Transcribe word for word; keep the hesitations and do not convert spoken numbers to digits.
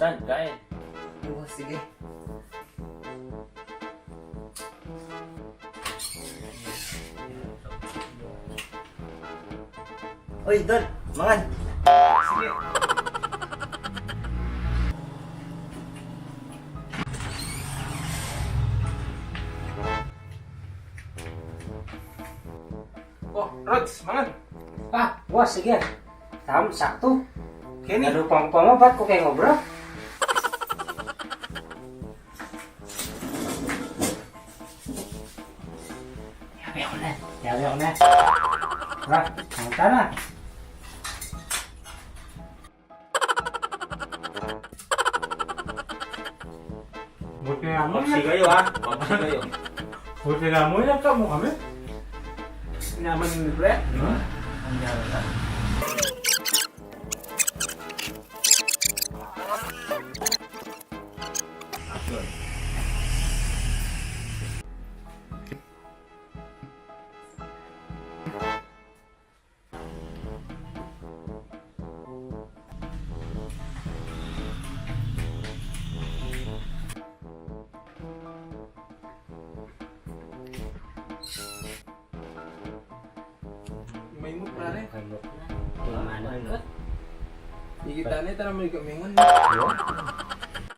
Tan, kain. Oo, sige. Uy, Dol, mangan. Sige. O, Rods, mangan. Ah, boss, sige. Tam, saktu. Kenny. Lalu pang pamabat ku keng obra. Yabe ku na, yabe ku na. Ra, ang tana. Buti namu, paksi kayu, ha? Paksi kayu. Buti namu, nagkamu kami. Nyaman ini, pre. Hmm? Action. Maimut, pare. Maimut na. Maimut na. Ikit tane, tara, maimut.